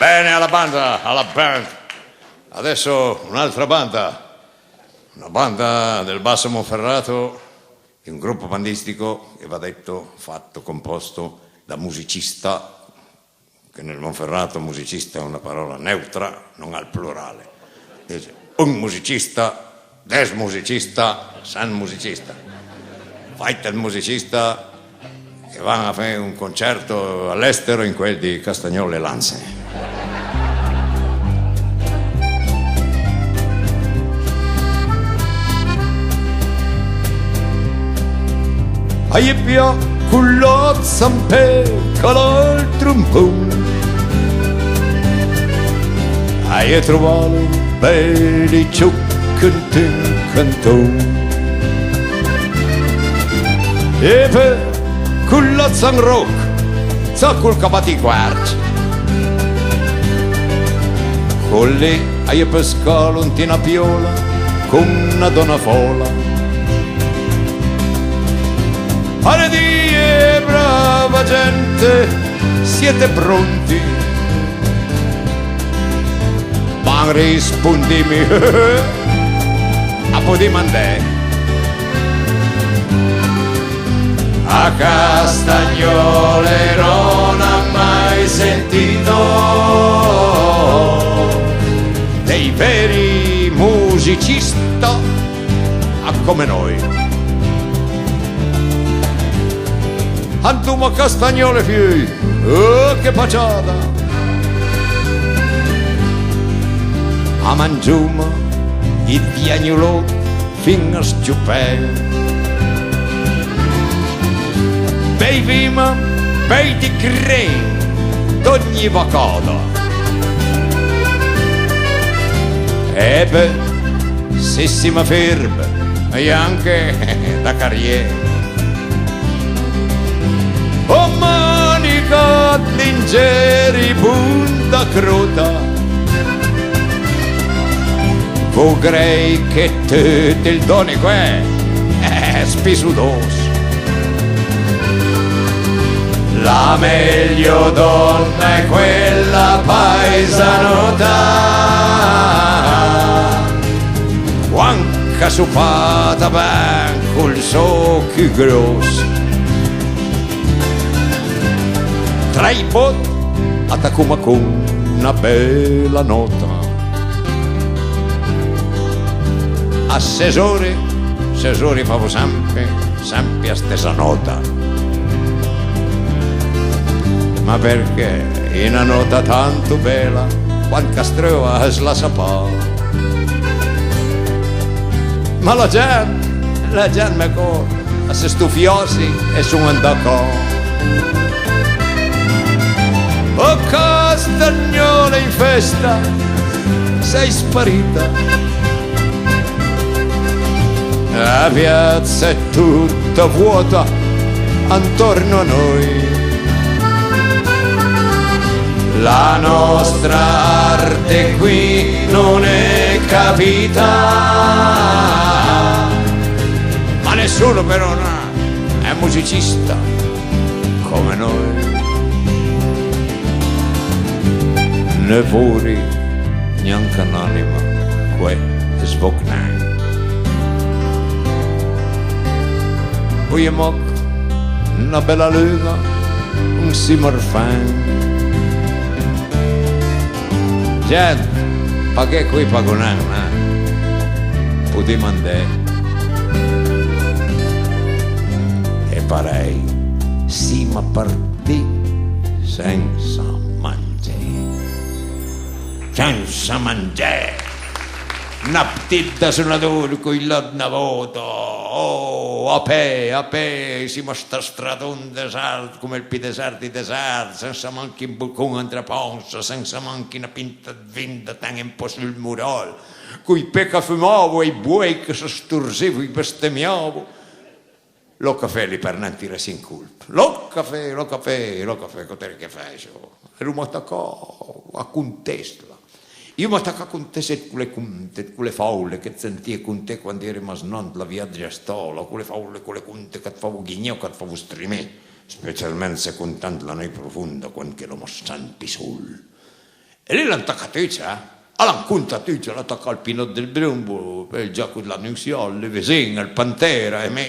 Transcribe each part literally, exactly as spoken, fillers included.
Bene, alla banda, alla band. Adesso un'altra banda, una banda del Basso Monferrato, un gruppo bandistico che va detto, fatto, composto da musicista, che nel Monferrato musicista è una parola neutra, non ha il plurale. Dice, un musicista, des musicista, san musicista. Fai ël musicista, che van a fé un concerto all'estero in quel di Castagnole Lance. A-i é pì a col lòt San Pé ch'al a ël trombon. A-i é trovalo beli ciuc ant un canton. E peui col lòt San Roch, za col ch'a bat ij quarcj. Col lì a-i é pì scalo ant una piola con na dòna fòla. A le dije: brava gente, siete pronti? M'han rispondime: a podim andé. A Castagnole non han mai sentito dei veri musicista come noi. Andoma a Castagnole, fieuj, oh, che pagiada! A mangioma ij viagnolot fin a s-ciopé. Beivima pèi di gren d'ògni vacada. E peui, se sima ferm, a-i é anche da carié. O manicat lingeri, bon da crota, vougrei che tut ël dòne, eh, spisodòs. La meglio donna è quella paesanota, quand ch'a s'o fata ben col sò cul gròs. Tra ij bòt a tacoma con na bela nòta. A ses ore, ses ore favo sempe, sempe a stesa nòta. Ma përchè ij na nòta tanto bela, quand ch'a s-treuva as lassa pa. Ma la gent, la gent me còrd, a se stofiosi e son andà a cò. O Castagnole in festa, sei sparita. La piazza è tutta vuota antorno a noi. La nostra arte qui non è capita. Ma nessuno però no, è musicista come noi. Neppure gnanca n'anima, qué, a-j vo nen. O-i é mach na bela lun-a, un simarfan. Gent, paghé coj pagonàn, eh? Podim andé. E parèj, sima partì sensa mangé. Sensa mangé. Na ptita sonadura coj lòt na vòta. Oh, a pé, a pé, sima sta stradon desert, come ël pì desert dij desert, sensa manchi un bocon ant la pansa, sensa manchi na pinta ëd vin da ten un pò sul moral, coj pé ch'a fumavo e ij boj ch'a së storzevo e ij bestemiavo. Lòca fé, l'é për nen tiresse un colp. Lòca fé, lòca fé, lòca fé, còs l'é che fèiso? E l'oma tacà a contessla. I oma tacà a contesse ëd cole conte, ëd cole fàule che sentìe conté quand ierema sno ant la viagia a scòla, cole fàule, cole conte ch'at favo ghignà, ch'at favo strimé, specialment se contant la nòit profonda, quand che l'oma sent pì sol. E lì a l'han tacà tuti, eh? A l'han contà tuti, a l'han tacà ël pinòt dël Brumbo, peui ël giaco dla nunsià, ël luvexin, ël pantera, e mi,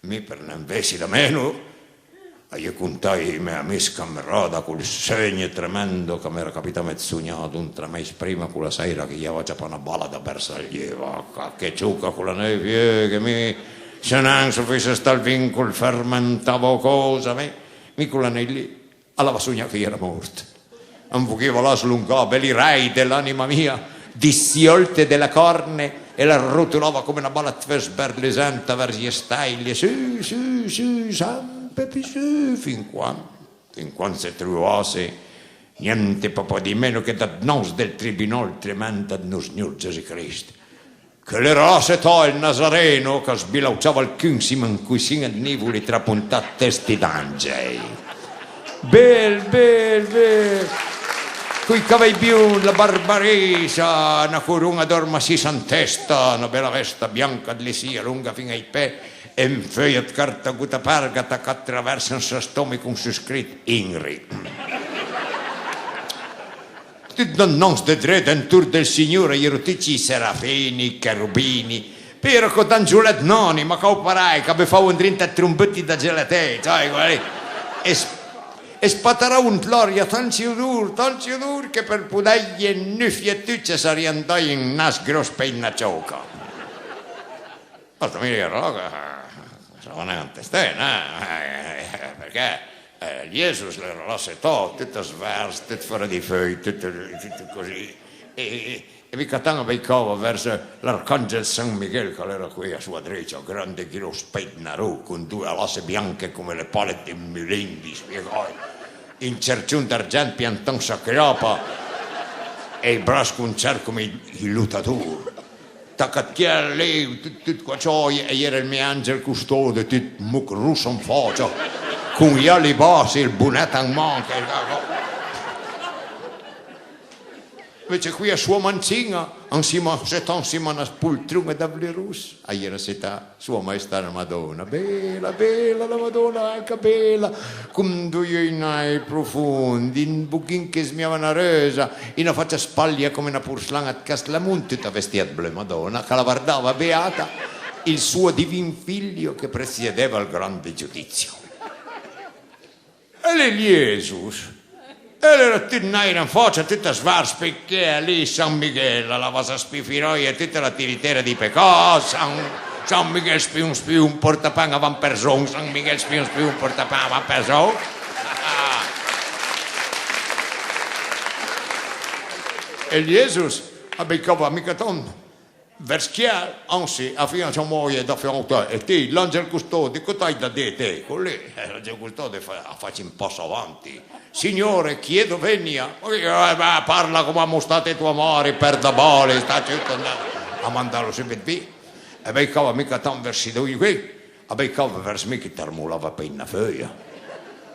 mi për nen vesi da meno, a-i contai ai mè amis camarada col sògn tremendo ch'a m'era capitame ëd sognà don tre meis prima, cola sèira ch'i avìa ciapà na bala da bersaglieva, ca che cioca cola nèit, eh, che mi, se nen se fesse stà ël vin ch'al fermentava o còsa, mi, mi cola nèit lì, a l'ava sognà ch'i era mòrt. A m'voghìa là slongà, beli rèi de l'ànima mia, dissiolte de la carne, e la rotolava come na bala ëd feuss berlusenta vers jë stèile, sù, sù, sù, sempre pì sù, fin quand, fin quand se trovasse niente papà di meno che dad nans dël tribunal tremendo ëd Nosgnor Gesù Crist, che l'era là setà ël Nazareno ch'a sbilauciava ël cun sima un cussin ëd nìvole trapontà ëd teste d'àngel. Bel, bel, bel. Coj cavèj biond, la barba risa, na coron-a d'òr massissa an testa, na bela vesta bianca ëd lissìa longa fin ai pé, e un feuj ëd carta gutaperga tacà a travers an sò stòmech con su scrit: Inri. Tut dad nans dëdré, dentor dël Signor, a-i ero tuti ij serafini, ij cherubini, peui a-i ero co d'angiolèt nani, ma cau parèj, ch'a bufavo andrinta ij trombuti da gelaté, sai, cola lì. E s-, e a spataravo ant l'ària tanti odor, tanti odor, che për podeje nufié tuti a sarìa andàit un nas gròss pèj ëd na cioca. Basta, mi l'ero là ch'a stava nen ant ëd sté, eh, përchè, eh, Jesus l'era là setà, tut svers, tut fòra di feuj, tut, tut così. E, e mi ca tant a beicava vers l'arcangel San Michel, ch'a l'era coj a soa drecia, grande gròss pèj ëd naró, con doe alasse bianche come le pale d'un mulin, dispiegà, un cercion d'argent piantà an sa crapa, e ij brass con cèrc come ij, ij lotador. Tacà ëd chiel lì, tut, tut cocià, a-i era ël mè àngel costode, tut moch ross an facia, con j'ali basse, ël bonèt an man, che, invece coj a soa mancin-a, ansima, setà ansima a na spoltron-a da vlù ross, a-i era setà soa Maestà la Madona, bela, bela la Madona, anca bela, con doi euj nèir profondi, un bochin ch'a smijava na reusa, una facia spalia come na porslan-a ëd Castlamont, tuta vestìa ëd bleu Madona, ch'a la vardava beata il suo divin Figlio che presiedeva il grande giudizio. E lì Jesus, e l'era tut nèir an facia, tut svers, përchè lì San Michel a l'ava za spifiràit tuta la tiritera dij pecà, San, San Michel spion spion, porta pan a Van Perzon, San Michel spion spion, porta pan a Van Perzon. E Jesus a beicava mica tant vers chiel, ansi, a fìa a ciamàje da fianch: E ti, l'àngel costode, còs t'hai da dì ti? Col lì, eh, l'àngel costode a fa-, a fase un passo avanti. Signore, chiedo venia. Ma che, eh, beh, parla come ha mostrato tua madre, perdabale, sta zitto, andate a mandarlo subito via. E beicava mica tant vers ij doi qui, a beicava vers mi ch'i tremolava pèj ëd na feuja.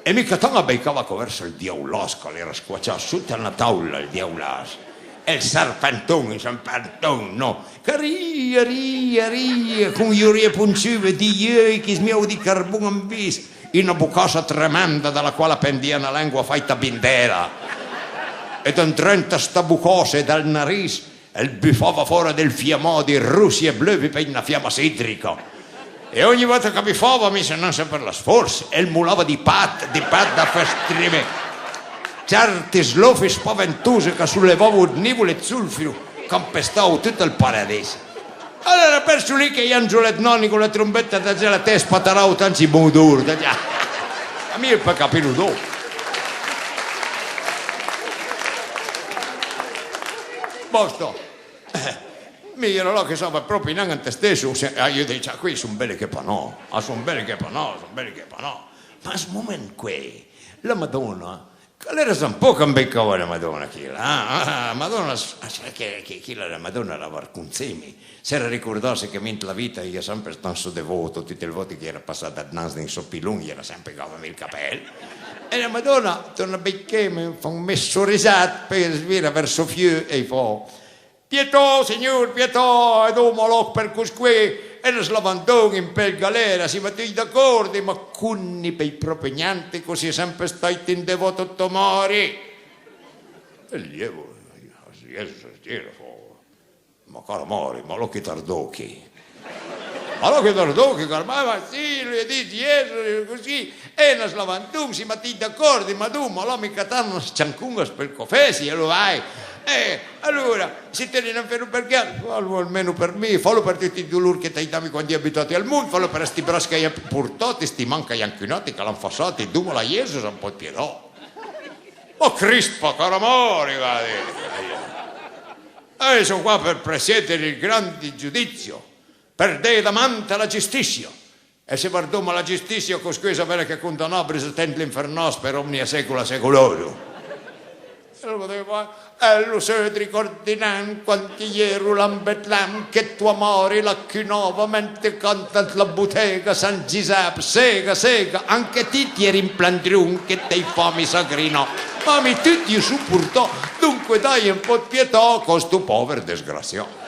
E mica tant a beicava co vers ël diaulàs ch'a l'era squacià sota na taula, ël diaulàs. E ël serpenton, ij serpenton, nò, ch'a rìa, rìa, rìa, con j'orèje ponçude, dij euj ch'i smijavo dij carbon anvist, una bocassa tremenda da la qual a pendìa na lengua fàita a bandera. E da andrinta a sta bocassa e dal narìs a-j bufava fòra dij fiamadi rossi e bleuvi pèj ëd na fiama sidrica. E ògni vòta ch'a bufava, mi, se nen se për la sfòrsa, a-j molava dij pat, dij pat da feuss tremé. Certe slofe spaventose ch'a solevavo ëd nìvole ëd solfuro ch'a ampestavo tut ël paradis. Alora, a perso lì che j'angiolèt nani co la trombëtta da gelaté a spataravo tanti pomodor, da già. A mi l'hai pa capì l'odor. Basta. Eh, mi j'ero là ch'i sava pròpi nen ant sté, se, a-j diso, quei a son beli che pa nò, a son beli che pa nò, a son beli che pa nò. Ma a sto moment quei, la Madona, ch'a l'era za un pò ch'am beicava la Madona, chila, eh? Ah, Madona, s-, s-, che, che, chila la Madona a l'ava ël consemi. S'era ricordasse che mi ant la vita a j'era sempe stà un sò devoto, tute le vòte ch'i j'era passà da dnans d'un sò pilon, a j'era sempe cavame ël capèl. E la Madona a torna a beicheme, a fa un mej sorisèt, peui a s'vira vers sò fieu e a-j fa: Pietà, Signor, pietà, e doma lòc për cos quei, e l'as l'abandon un pé ël galera, sima tuti d'acòrdi, ma conni pèj pròpi gnente, ch'o sia sempe stàit un devòto ëd tò mari. E lì, a s-, a s-, a s-, a s-, Ma cara Mori, ma lò chi tardò chi? Ma lò chi tardò chi, cara, ma, ma sì, lu i à dit Jesus, così, e nas lavanton, sima tut d'acòrdi, ma doma, lò mi catam nas cianconas për café, sì, e lu vai. Eh, alora, se ti nen felo për chel, falo almeno për mi, falo për tuti i dolor che t'hai dame quand i à butà al mond, falo për sti brass ch'i à portà, sti man ch'i à ancunà, ch'i l'han fasà, doma la Jesus, un pò ëd pietà. Ma crispa, cara Mori, va dì. Eh, son qua për presiedere il grande giudizio, për dé da man a la giustisia. E se vardoma la giustisia, coscue saverà che condanabile stent l'infernàs per omnia secula seculorum. E lu sai, e lu sai, ti ricòrde nen quand i j'ero là an Betlehem, che toa mare la cunava mentre cant ant la botega San Giuseppe, sega, sega, anche ti ti j'eri an plen dron che t'hai fame sagrinà. Ma mi tut i l'hai soportà, donque daje un pò ëd pietà a sto pòver disgrazià.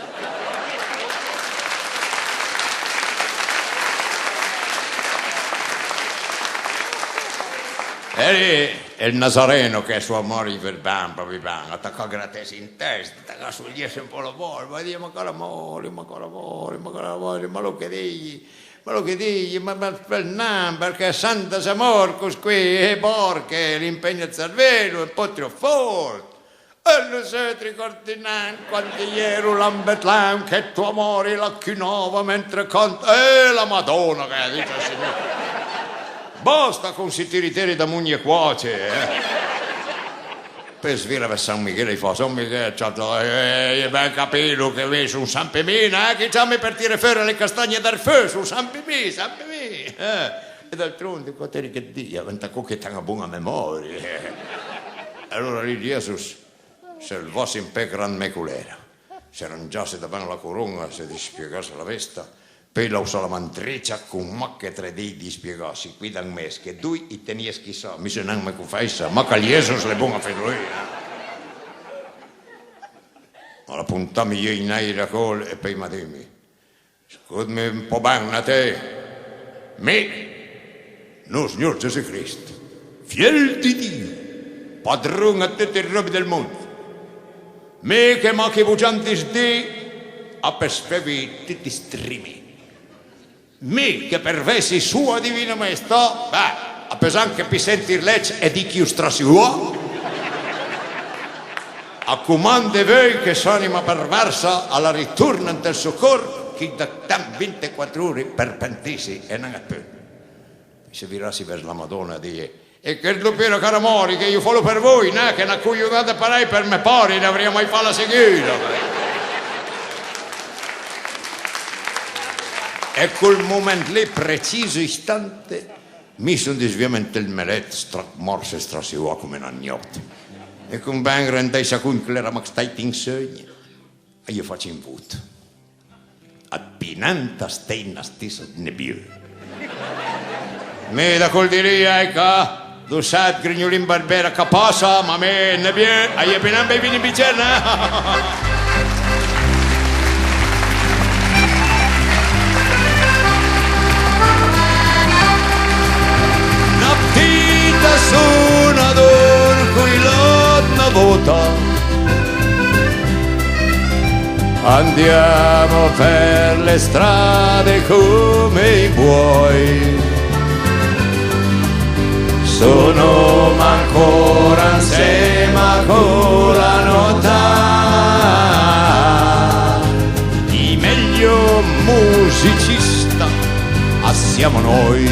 E lì, e ël nazareno che a soa Mori i veul ben, pròpi ben, a taca a gratesse an testa, a taca a soliesse un pò la barba, e a dì: "Ma cara Mori, ma cara Mori, ma cara Mori, ma lò che dije, ma lò che dije, ma, ma, ma, përchè sent, a s'é mòrt coscue, e bòrche, l'impegn ëd servelo, un pò tròp fòrt." E lu sai, ti ricòrde nen quand i j'ero là an Betlehem, che toa mare la cunava mentre cant-, eh, la Madona, che a dise, Signor. Basta con sti tiriteri da mogne cuace, eh. Pò svirave San Michele, i fa: "San Michele, ciato, eh, eh, ben capilo che mi son sempe mi, eh, chi ciame për tiré fòra le castagne dal feu, son sempe mi, sempe mi, eh." E d'altronde, còs völe che 't dise, a venta co che i ten-a bon a memòria, eh. E alora lì Jesus se lvasse an pé grand mé colera, se rangiasse davant la coron-a, se dispiegasse la vesta, peui l'aussà la man drecia con mach tre di, i dispiegà: "Sì qui dan mes, che doi i tenìe schissà, mi sai nen, me confessa, mach ël Jesus l'é bon a felo lì, eh." A l'ha pontame j'euj nèire a còl e peui a m'ha dit: "Scoudme un pò ben, a té. Mi, Nossgnor Gesù Crist, fieuj di Diu, padron ëd tute le ròbe dël mond, mi che mach i vogiant ëd Diu a peuss feve tuti sti trimii. Mi che për vesse soa Divina Maestà, beh, a peuss anche pì sente ij rleucc e dì chi i l'ha strasià. A comande veuj che s'ànima përversa a la ritorne ant ël so còrp, ch'i gh'ha temp vintequatre ore për pentisse e nen ëd pì." Peui se virasse vers la Madona e a dije: "E chèl dopera, cara Mori, che i l'heu falo për vòi, neh, che na cojonada parèj për mè pare i l'avrìa mai fala sicuro." E col moment lì, preciso istante, mi son disviame ant ël mè let, stracmòrs e strasià come na gnòt. E con ben randèissa cont che l'era mach stàit un seugn, a-j l'heu fàit un vot. A-j pì nen tastà na stissa ëd nebieu. Mi da col di lì, a-j ca, do sèt, grignolin, barbera, capassa, ma mi ëd nebieu a-j l'heu pì nen beivune un bicer, neh. Na ptita sonador coi lòt na vòta. Andiamo per le strade come i buoi. Sonom ancora ansema co la nòta. I meglio musicista a siamo noi.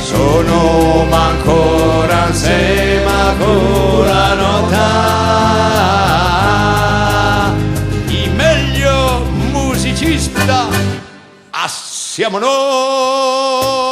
Sonom ancora ansema co la nòta. I meglio musicista a siamo noi.